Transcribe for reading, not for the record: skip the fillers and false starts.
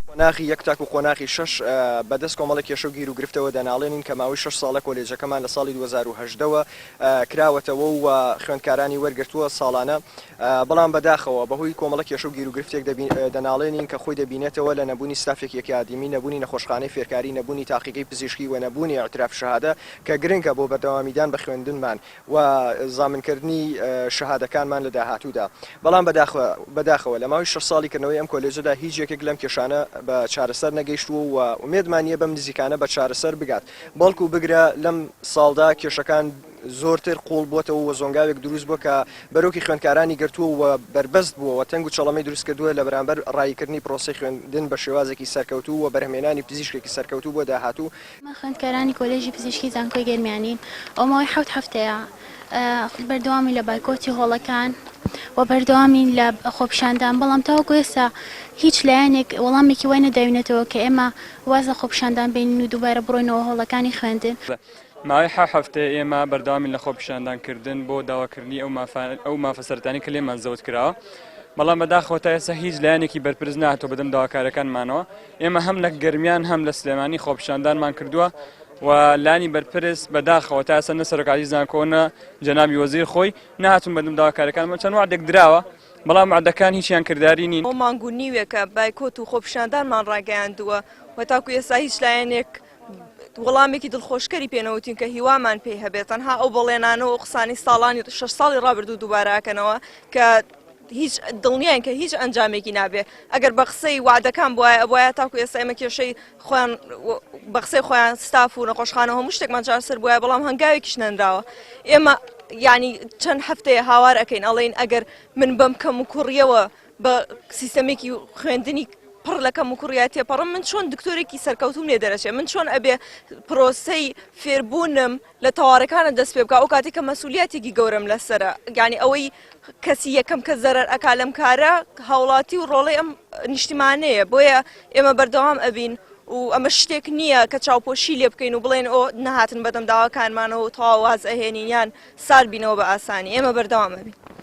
قۆناغی یەک تاکو قۆناغی شەش بەدەست کۆمەڵێک کێشە و گیروگرفتەوە دەناڵێنین کە ماوەی شەش ساڵە کۆلێجەکەمان لە ساڵی 2018 وە کراوەتەوە و خوێندکارانی وەرگرتووە ساڵانە بەڵام بەداخەوە بەهۆی کۆمەڵە کێشە و گیروگرفتێک دەناڵێنین کە خۆی دەبینێتەوە لە نەبوونی ستافێکی ئەکادیمی، نەبوونی نەخۆشخانەی فێرکاری، نەبوونی تاقیگەی پزیشکی و نەبوونی ئیعتراف شەهادە کە گرنگە بۆ بەردەوامیدان بە خوێندنمان و زامنکردنی شەهادەکانمان لە داهاتوودا. بەڵام بەداخەوە لە ماوەی شەش ساڵی کردنەوەی ئەم کۆلێجەدا هیچ یەکێک لەم کێشانە بە چارەسەر نەگەیشتووە و ئومێدمان نییە بەم نزیکانە بە چارەسەر بگات، بەڵکو بگرە لەم ساڵدا کێشەکان زۆرتر قووڵ بووەتەوە و زۆنگاوێک دروست بووە کە بەرۆکی خوێندکارانی گرتووە و بەربەست بووە و تەنگ و چەڵەمەی دروست کردووە لە بەرامبەر ڕاییکردنی پرۆسەی خوێندن بە شێوازێکی سەرکەوتوو و بەرهەمهێنانی پزیشکێکی سەرکەوتوو بۆ داهاتوو. ئێمە خوێندکارانی کۆلێژی پزیشکی زانکۆی گەرمیانین ئەو ماوەی حەوت هەفتەیە بەردەوامین لە بایکۆتی هۆڵەکان و بەردەوامین لە خۆپیشاندان، بەڵام تاوەکو ئێستا هیچ لایەنێک وەڵامێکی وای نەداوینەتەوە کە ئێمە واز لە خۆپیشاندان بێنین و دووبارە بڕۆینەوە هۆڵەکانی خوێندن. ماوەی حەو هەفتەیە ئێمە بەردەوامین لە خۆپیشاندان کردن بۆ داواکردنی ئەو مافە ئەو مافە سەرەتانی کە لێمان زەوت کراوە بەڵام بەداخەوە تا ئێستا هیچ لایەنێکی بەرپرس نهاتووە بەدەم داواکارەکانمانەوە ئێمە هەم لە گەرمیان هەم لە سلێمانی خۆپیشاندانمان کردووە و لانی بەرپرس بەداخەوە تا ئێستا نە سەرۆکاتی زانکۆ نە جەنابی وەزیر خۆی نهاتون بەدەم داواکارەکانمان چەند وعدێک دراوە بەڵام وعدەکان هیچیان کرداری نین. مانگ و نیوێکە بایکۆت و خۆپیشاندانمان ڕاگەیاندووە و تاکو ئێستا هیچ لایەنێک وەڵامێکی دڵخۆشکەری پێنەوتین کە هیوامان پێی هەبێت تەنها ئەو بەڵێنانە و قسانی ساڵانی شەش ساڵی ڕابردوو دووبارە ئەکەنەوە کە هیچ دڵنیان کە هیچ ئەنجامێکی نابێ ئەگەر بە قسەی وعدەکان بواە ئەبواە تاکو ئێستا ئێمە کێشەی خۆیان بە قسەی خۆیان ستاف و نەخۆشخانە هەموو شتێکمان چارەسەر بواە بەڵام هەنگاوێکیش نەنراوە ئێمە یعنی چەند هەفتەیە هاوار ئەەکەین ئەڵێن ئەگەر من بەم کەم و کوڕیەوە بە سیستەمێکی خوێندنی پڕ لە کەم و کوڕیا تێپەڕم من چۆن دکتۆرێکی سەرکەوتوم لێ دەرەچێ من چۆن ئەبێ پرۆسەی فێربوونم لە تەوارەکانە دەست پێ بکە ئەو کاتێک کە مەسولیاتێکی گەورەم لەسرە یعنی ئەوەی کەسی یەکەم کە زەرەر ئەکا لەم کارە هاوڵاتی و ڕۆڵەی ئەم نیشتیمانەیە بۆیە ئێمە بەردەوام ئەبین و ئەمە شتێک نییە کە چاوپۆشی لێ بکەین و بڵێن ئۆ نەهاتن بەدەم داواکانمانەوە تەواو واز ئەهێنین یان سارد بینەوە بە ئاسانی ئێمە بەردەوام ئەبین.